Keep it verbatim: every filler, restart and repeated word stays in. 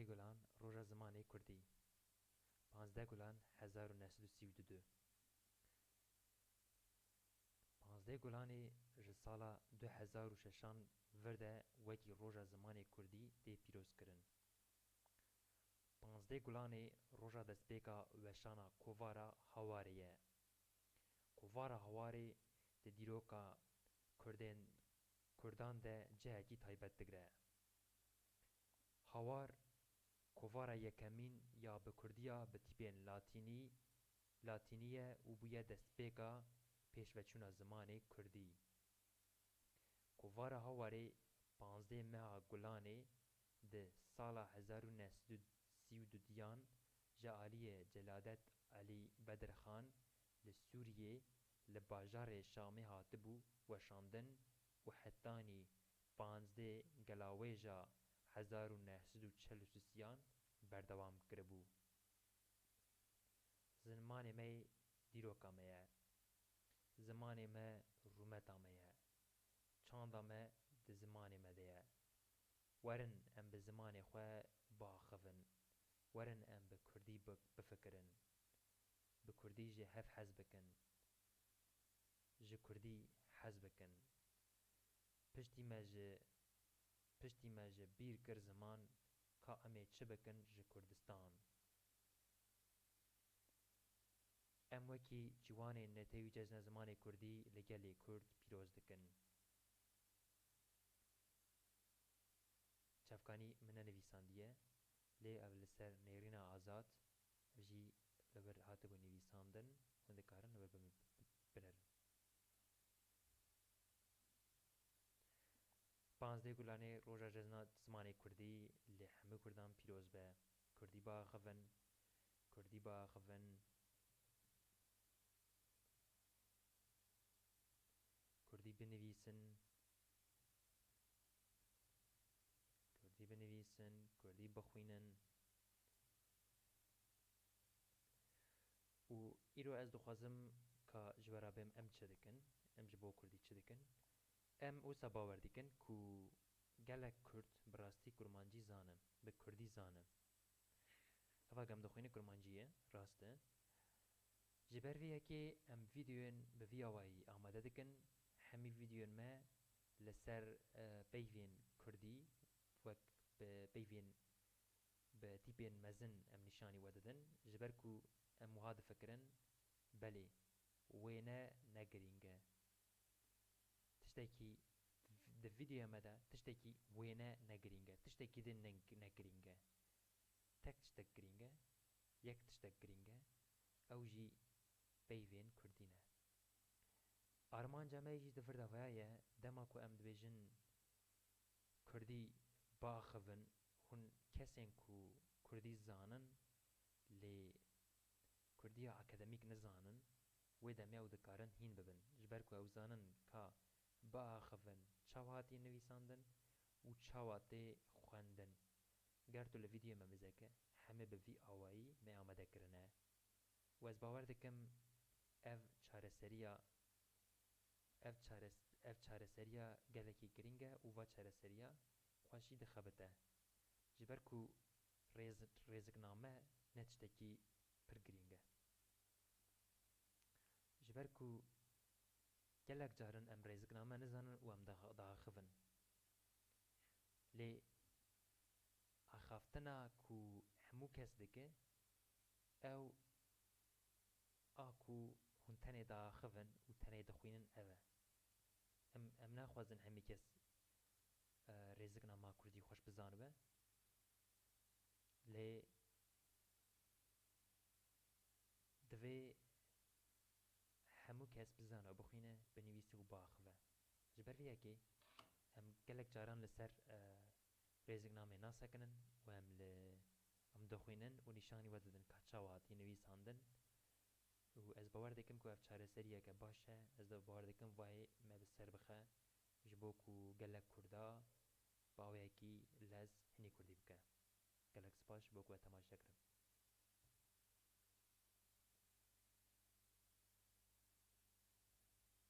Gulan, Roja Zimanê Kurdî. Panzdeh Gulan hezar û neh sed û sî û du. Panzdeh Gulanê ji sala du hezar û şeşan vir de wekî Roja Zimanê Kurdî tê pîrozkirin. Panzdeh Gulanê roja destpêka weşana Kovara Hawarê ye. Kovara Hawarê di dîroka Kurdên, Kurdan de cihekî taybet digre. Hawar, kovara yekemîn ya bi kurdiya bi tîpên latînî, latînî ye û bûye destpêka pêşveçûna zimanê kurdî. Kovara Hawarê panzdeh meha Gulanê di sala hezar û neh sed û sî û duyan ji aliyê Celadet Elî Bedirxan li Sûriyê li bajarê Şamê hatibû weşandin û hetanî panzdeh Gelawêja hezar û neh sed û çel û sisiyan berdewam kiribû. Zimanê me dîroka me ye. Zimanê me rûmeta me ye. Çanda me di zimanê me de ye. Werin em bi zimanê xwe biaxivin. Werin em bi kurdî bi-, bifikirin. Bi kurdî ji hev hez bikin. Ji kurdî hez bikin. Piştî me ji, piştî me ji bîr kir ziman, ka em ê çi bikin ji Kurdistan? Em wekî ciwanên netewî Cejna Zimanê Kurdî li gelê Kurd pîroz dikin. Çavkanî min nenivîsandiye, lê ev li ser nêrîna Azad, ev jî li vir hatibû nivîsandin, hûn dikarin li vir bi-, bi-, binerin. Panzdeh Gulanê Roja Cejna Zimanê Kurdî li hemû Kurdan pîroz be. Kurdî biaxivin, Kurdî biaxivin. Kurdî binivîsin, Kurdî binivîsin, Kurdî bixwînin. Û îro ez dixwazim ka ji we re bêm, em çi dikin, em ji bo Kurdî çi dikin. Em wisa bawer dikin ku gelek Kurd bi rastî Kurmancî zanin, bi Kurdî zanin. Hevak em dixwînin Kurmancî ye, rast e. Ji ber vê yekê em vîdeoyên bi vî awayî amade dikin. Hemî vîdeoyên me li ser, e, peyvên Kurdî, wek bi peyvên bi tîpên mezin em nîşanî we didin. Ji ber ku em wiha difikirin, belê, wêne ne girîng e. Tiştekî di vîdeoya me de tiştekî wêne ne girîng e. Tiştekî din ne, ne girîng e. Tek tiştek girîng e. Yek tiştek girîng e. Ew jî peyvên Kurdî ne. Armanca me jî di vir de vaya ye, dema ku em dibêjin Kurdî biaxivin, hûn kesên ku Kurdî zanin, lê Kurdiya akademîk nizanin, wê demê ew dikarin hîn bibin. Ji ber ku ew zanin ka biaxivin çawa hatiye nivîsandin û çawa tê xwendin. Ger tu li vîdeoyê me bizeke, heme bi vî awayî me amade kirine. Û ez bawer dikim ev çareseriya, ev çares-, ev çareseriya gelekî girîng e û va çareseriya xwe jî dixebite. Ji ber ku rêz-, rêzikname ne tiştekî pir girîng e. Ji ber ku gelek carin em rêzikname nizanin û em diax-, diaxivin. Lê axaftina ku hemû kes dike, ew a ku hûn tenê diaxivin û tenê dixwînin ev e. Em, em naxwazin hemî kes, e, rêziknama kurdî xweş bizanibe. Lê divê hemû kes bizane û bixwîne, binivîse û biaxive. Ji ber vê yekê em gelek caran li ser, e, rêziknamê nasekinin û em li, em dixwînin û nîşanî we didin ka çawa hatiye nivîsandin. Û ez bawer dikim ku ev çareseriyeke baş e. Ez de bawer dikim vayê me bi ser bixe, ji bo ku gelek Kurda bi awayekî lez hinî Kurdî bike. Gelek spas ji bo ku we temaşe kirin.